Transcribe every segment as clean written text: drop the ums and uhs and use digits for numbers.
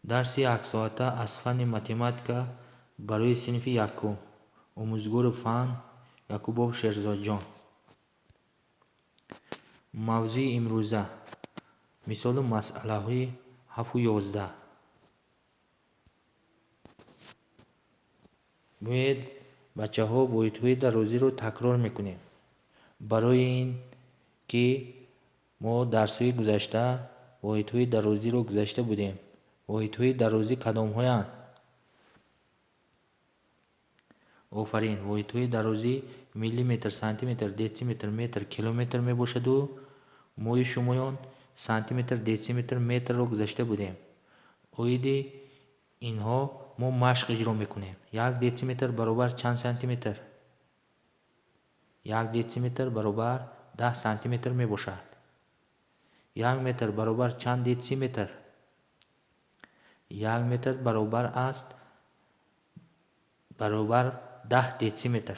Дарси яксоата аз фанни математика барои синфи якум. Омӯзгори фан Якубов Шерзодҷон. Мавзӯи имрӯза: мисолу масъалаҳои 7-11. Бояд бачаҳо воҳидҳои дарозиро такрор мекунем. Барои ин ки мо дарсҳои гузашта воҳидҳои дарозиро гузашта будем. Воҳидҳои дарозӣ кадомҳоянд? Офарин, воҳидҳои дарозӣ миллиметр, сантиметр, дециметр, метр, километр мебошаду мои шумоён сантиметр, дециметр, метрро гузашта будем. Оиди инҳо мо машқ иҷро мекунем. 1 дециметр баробар чанд сантиметр? 1 дециметр баробар 10 сантиметр мебошад. 1 метр баробар чанд дециметр? 1 метр баробар аст баробар 10 дециметр.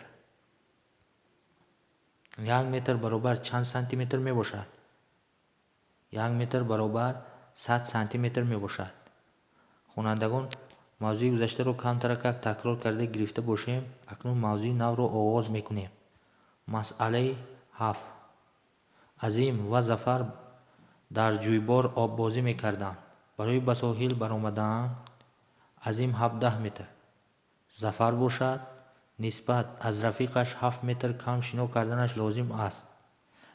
1 метр баробар чанд сантиметр мебошад? 1 метр баробар 100 сантиметр мебошад. Хонандагон, мавзӯи гузаштаро камтаракак такрор карда гирифта бошем, акнун мавзӯи навро оғоз мекунем. Масъалаи 7. Азим ва Зафар дар ҷӯйбор оббозӣ мекарданд. Барои ба соҳил баромадан Азим 17 метр, Зафар бошад нисбат аз рафиқаш 7 метр кам шино карданаш лозим аст.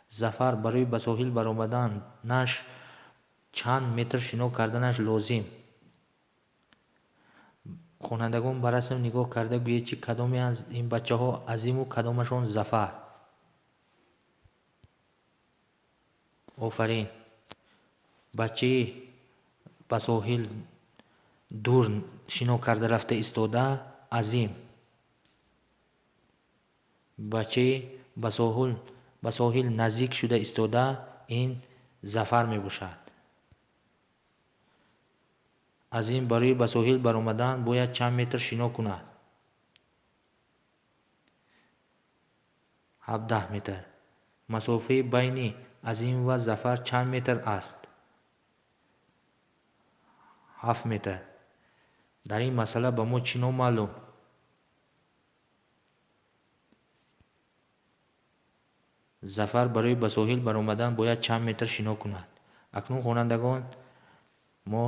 Зафар барои ба соҳил баромаданаш чанд метр шино карданаш лозим? Хонандагон, ба расм нигоҳ карда гӯед, чи кадоме аз ин бачаҳо Азиму кадомашон Зафар? Офарин, бачаи ба соҳил дур шино карда рафта истода Азим, бачаи ба соҳил наздик шуда истода ин Зафар мебошад. Азим барои ба соҳил баромадан бояд чанд метр шино кунад? 17 метр. Масофаи байни Азим ва Зафар чанд метр аст? 7 метр. Дар ин масъала ба мо чӣ номаълум? Зафар барои ба соҳил баромадан бояд чанд метр шино кунад? Акнун, хонандагон, мо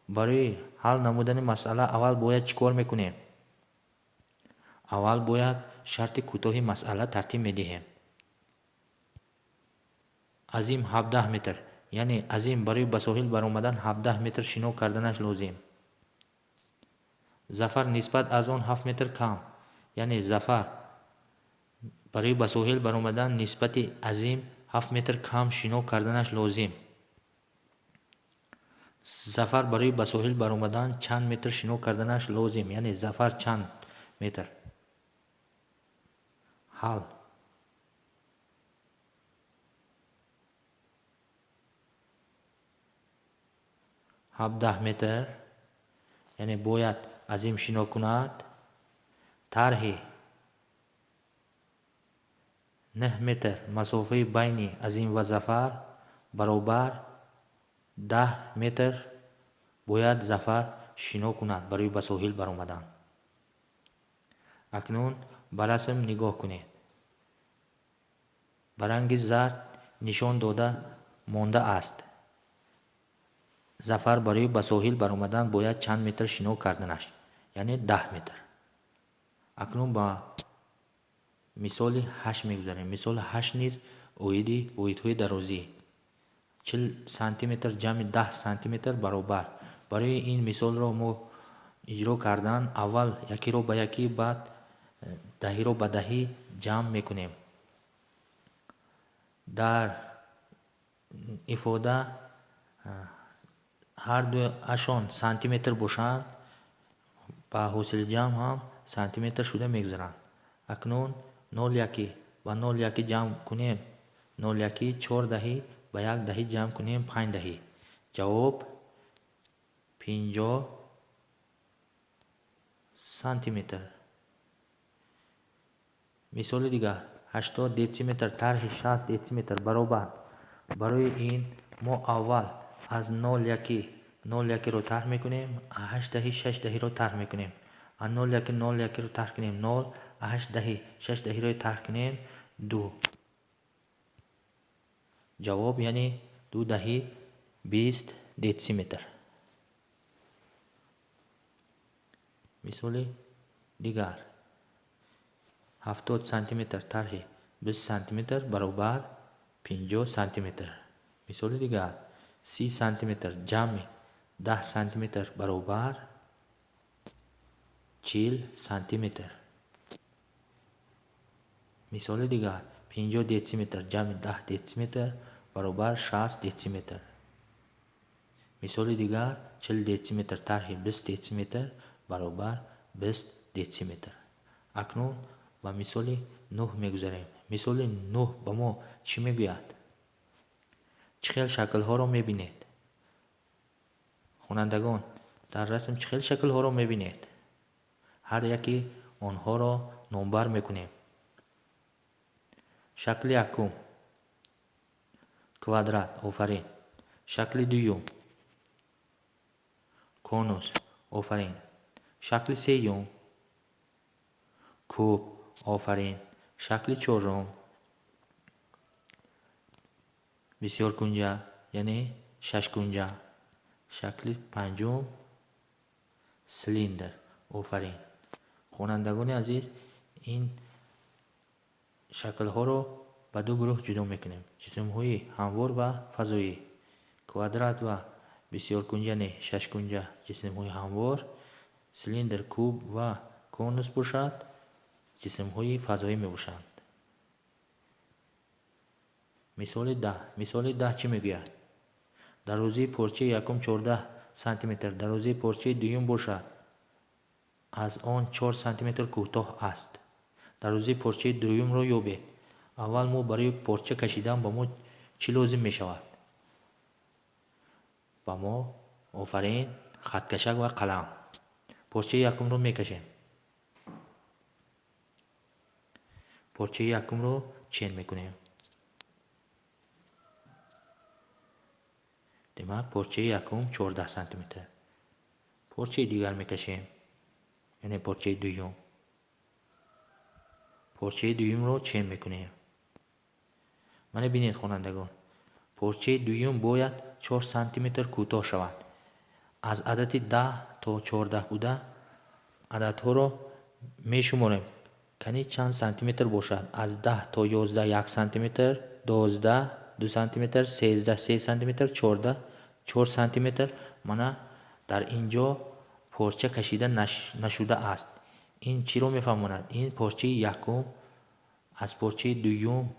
барои ҳал намудани масъала аввал бояд чӣ кор мекунем? Аввал бояд шарти кӯтоҳи масъала тартиб медиҳем. Азим 17 метр, яъне Азим барои ба соҳил баромадан 17 метр шино карданаш лозим. Зафар нисбат аз он 7 метр кам, яъне Зафар барои ба соҳил баромадан нисбати Азим 7 метр кам шино карданаш лозим. Зафар барои ба соҳил баромадан чанд метр шино карданаш лозим? Яъне Зафар чанд метр? Ҳал. 17 метр, яъне бояд Азим шино кунад. Тарҳи 9 метр масофаи байни Азим ва Зафар баробар 10 метр бояд Зафар шино кунад барои ба соҳил баромадан. Акнун ба расм нигоҳ кунед. Ба ранги зард нишон дода мондааст. Зафар барои ба соҳил баромадан бояд чанд метр шино карданаш, яъне 10 метр. Акнун ба мисоли 8 мегузарем. Мисоли 8 низ оиди воҳидҳои дарозӣ. 40 сантиметр ҷамъи 10 сантиметр баробар. Барои ин мисолро мо иҷро кардан аввал якиро ба якӣ, баъд даҳиро ба даҳӣ ҷамъ мекунем. Дар ифода ҳар дуашон сантиметр бошанд, ба ҳосили ҷамъ ҳам сантиметр шуда мегузаранд. Акнун нол якӣ ба нол якӣ ҷамъ кунем, нол якӣ чор даҳӣ ба як даҳӣ ҷамъ кунем панҷ даҳӣ. Ҷавоб 50 сантиметр. Мисоли дигар: 80 дециметр тарҳи 60 дециметр баробар. Барои ин мо аввал аз нол якӣ 0,1-ро тарҳ мекунем, 0,8 даҳиро тарҳ мекунем. 0,1 0,1-ро тарҳ кунем 0, 0,8 даҳиро тарҳ кунем 2. Ҷавоб яъне 2,20 дециметр. Мисоли дигар: 70 сантиметр тарҳи 20 сантиметр баробар 50 сантиметр. Мисоли дигар: 30 сантиметр ҷамъи 10 сантиметр баробар 40 сантиметр. Мисоли дигар: 50 дециметр ҷамъи 10 дециметр баробар 60 дециметр. Мисоли дигар: 40 дециметр тарҳи 20 дециметр баробар 20 дециметр. Акнун ба мисоли 9 мегузарем. Мисоли 9 ба мо чӣ мегӯяд? Чӣ хел шаклҳоро мебинед? Хонандагон, дар расм чӣ хел шаклҳоро мебинед? Ҳар яки онҳоро номбар мекунем. Шакли якум квадрат, офарин. Шакли дуюм конус, офарин. Шакли сеюм куб, офарин. Шакли чорум бисёркунҷа, яъне шашкунҷа. Шакли панҷум цилиндр, офарин. Хонандагони азиз, ин шаклҳоро ба ду гурӯҳ ҷудо мекунем: ҷисмҳои ҳамвор ва фазоӣ. Квадрат ва бисёркунҷа, не шашкунҷа ҷисмҳои ҳамвор, цилиндр, куб ва конус бошад ҷисмҳои фазоӣ мебошанд. Мисоли 10. Мисоли 10 чӣ мегӯяд? Дарозии порчаи якум 14 сантиметр, дарозии порчаи дуюм бошад аз он 4 сантиметр кӯтоҳ аст. Дарозии порчаи дуюмро ёбед. Аввал мо барои порча кашидан ба мо чӣ лозим мешавад? Ба мо, офарин, хаткашак ва қалам. Порчаи якумро мекашем. Порчаи якумро чен мекунем. Демак, порчаи якум 14 сантиметр. Порчаи дигар мекашем, яъне порчаи дуюм. Порчаи дуюмро чен мекунем. Мана бинед, хонандагон, порчаи дуюм бояд 4 сантиметр кӯтоҳ шавад. Аз адади 10 то 14 буда ададҳоро мешуморем. Кани чанд сантиметр бошад? Аз 10 то 11 1 сантиметр, 12 2 сантиметр, 13 3 сантиметр, 14 4 сантиметр. Мана дар ин ҷо порча кашида нашуда аст. Ин чиро мефаҳмонад? Ин порчаи якум аз порчаи дуюм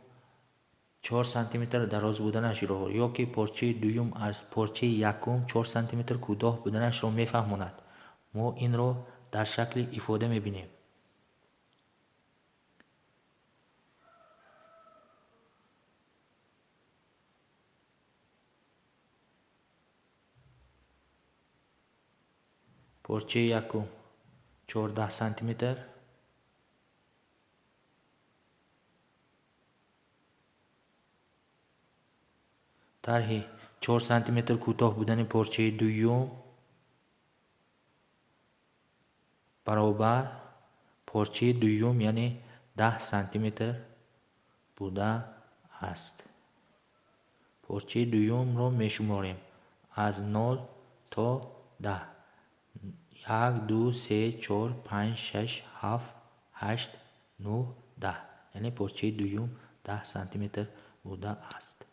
4 сантиметр дароз буданашро ё ки порчаи дуюм аз порчаи якум 4 сантиметр кӯтоҳ буданашро мефаҳмонад. Мо инро дар шакли ифода мебинем. Порчаи якум 14 сантиметр, тарҳи 4 сантиметр кӯтоҳ будани порчаи дуюм баробар порчаи дуюм, яъне 10 сантиметр буда аст. Порчаи дуюмро мешуморем аз 0 то 10. 1, 2, 3, 4, 5, 6, 7, 8, 9, 10. Яъне порчаи дуюм 10 сантиметр буда аст.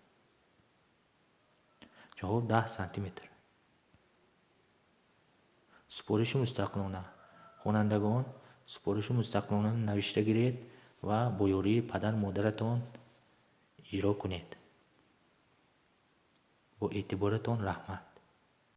Ҷавоб 10 сантиметр. Супориши мустақилона. Хонандагон, супориши мустақилона навишта гиред ва бо ёрии падар модаратон иҷро кунед. Бо эътиборатон раҳмат.